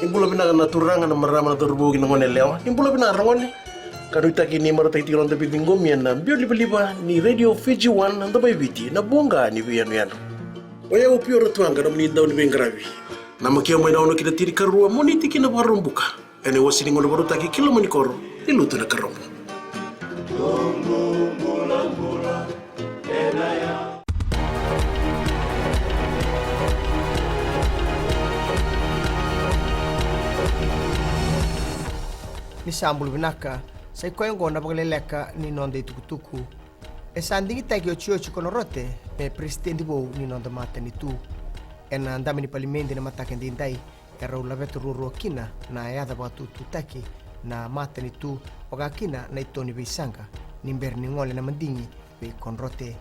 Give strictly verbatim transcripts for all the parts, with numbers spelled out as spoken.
Ni bula vinaka na turaga, na marama, na cauravou kei na gone yalewa. Ni bula vinaka ragone. Ka nuitaki ni marautaki tiko na noda veiciqomi ena biau livaliva ni Radio Fiji One, na Domo i Viti, na voqa ni veiyanuyanu. O yau o Piora Tuaqa, nomuni dau ni veiqaravi. Namaki au mai na ono ki na tinikarua, Moniti ki na Vakaraubuka. Ena iwase ni gauna vakarautaki ki loma ni koro ni Lotu Nakarobo. Ni sa bula vinaka, sa i koya oqo na vakaleleka ni noda itukutuku. E sa digitaki otioti ko Norote me peresitedi vou ni noda matanitu. Ena dabe ni palimedi na mataka edaidai, e rau laveta ruarua kina na yaca vakatututaki na matanitu, vaka kina na ito ni veisaqa, ni bera ni gole na madigi vei Konrote.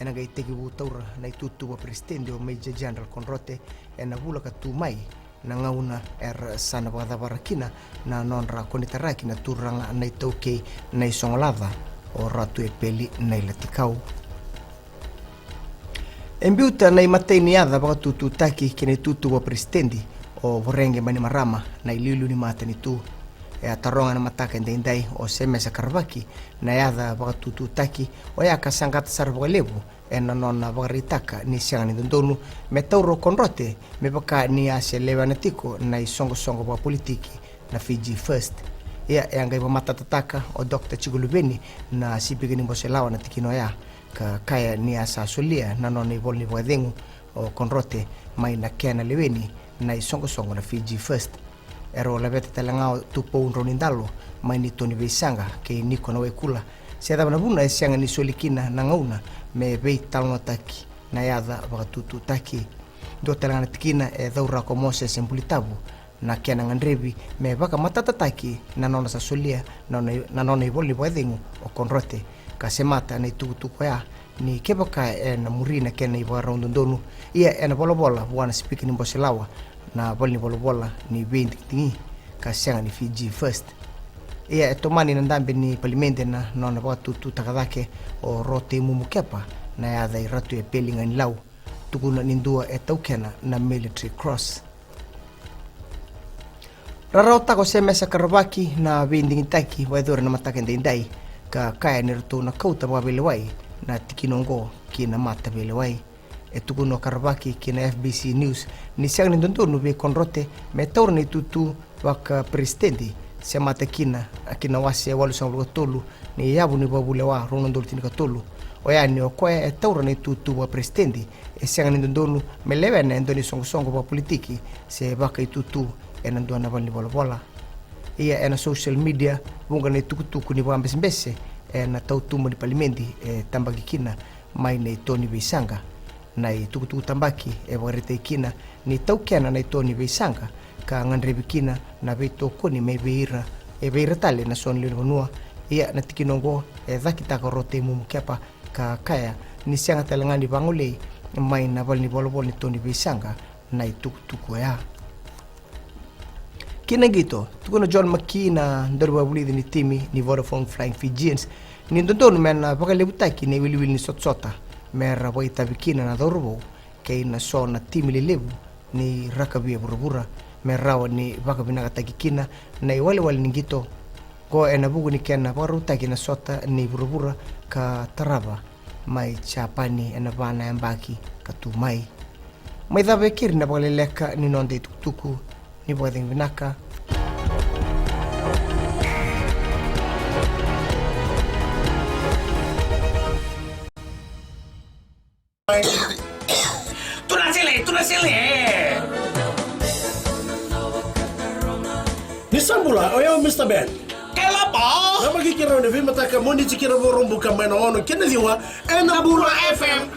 Ena qai tekivu taura na itutu vakaperesitedi o Major General Konrote ena vula ka tu mai, na gauna era sa na vakacavara kina na nodra konitaraki na turaga na iTaukei na iSogolaca, o Ratu Epeli Nailatikau. E biuta na imatai ni yaca vakatututaki ki na itutu vakaperesitedi o Voreqe Bainimarama, na iliuliu ni matanitu. E a taroga ena mataka edaidai o Semesa Karavaki na yaca vakatututaki, oya ka saqata sara vakalevu ena nona vakaraitaka ni sega ni dodonu me taura o Konrote, me vaka ni a se lewena tiko na isoqosoqo vakapolitiki na Fiji First. Ia, e a qai vakamatatataka o Doctor Jiko Luveni, na sipika ni Bose Lawa, na tikina oya, ka kaya ni a sa solia na nona ivola ni vakacegu o Konrote mai na kena leweni na isoqosoqo na Fiji First. E rau laveta tale ga o Tupou Draunidalo mai na ito ni veisaqa kei Niko Nawaikula se cava na vuna e sega ni soli kina na gauna me veitalanoataki na yaca vakatututaki. Dua tale ga na tikina e cauraka o Mosese Bulitavu, na kena gadrevi me vakamatatataki na nona sa solia na nona, na nona ivola ni vakacegu o Konrote, ka semata na itukutuku oya ni kevaka ena muri na kena ivakarau dodonu, ia ena volavola vua na sipika ni Bose Lawa na valenivolavola ni veidigidigi, ka sega ni Fiji First. Ia, e tomani na dabe ni palimedi na nona vakatututaka cake o Rotei Mumu Kepa na yaca i Ratu Epeli Ganilau, tukuna ni dua e taukena na Military Cross. Rarawataka o Semesa Karavaki na veidigitaki vakayacori ena mataka edaidai, ka kaya ni ratou na kauta vakaveilewai na tikina oqo ki na mataveilewai. E tukuna o Karavaki ki na F B C News ni sega ni dodonu vei Konrote me taura na itutu vakaperesitedi, semata kina ki na wase walusagavulu ka tolu ni yavu ni vakavulewa rua na udolu tinikatolu. Oya ni o koya e taura na itutu vakaperesitedi, e sega ni dodonu me lewena e dua na isoqosoqo vakapolitiki se vakaitutu ena dua na valenivolavola. Ia, ena social media, vuqa na itukutuku ni vakabesebese ena tautuba ni palimedi e tabaki kina mai na ito ni veisaqa. Na itukutuku tabaki e vakaraitaki kina ni taukena na ito ni veisaqa, ka gadrevi kina na veitokoni mai vei ira, e vei ira tale na so na lewe ni vanua. Ia, na tikina oqo e cakitaka o Rotei Mumu Kepa, ka kaya ni sega tale ga ni vagolei mai na valenivolavola ni ito ni veisaqa na itukutuku oya. Ki na qito, tukuna o John McKee, na daunivakavulici ni timi ni Vodafone Flying Fijians, ni dodonu me na vakalevutaki na iwiliwili ni sotasota me ra vakaitavi kina na cauravou kei na so na timi lelevu ni rakavi e vuravura, me rawa ni vakavinakataki kina na iwalewale ni qito. Qo ena vuku ni kena vakarautaki na sota ni vuravura ka tarava mai Japani ena va na yabaki ka tu mai. Mai cava e keri na vakaleleka ni noda itukutuku. Ni vakacegu vinaka. Tuna sele, tuna sele. Ni sa bula, o yau Mister Ben. Kelapa. Namaki keirau ena veimataka Moniti ki na Vakaraubuka mai na ono ki na ciwa ena Bula F M.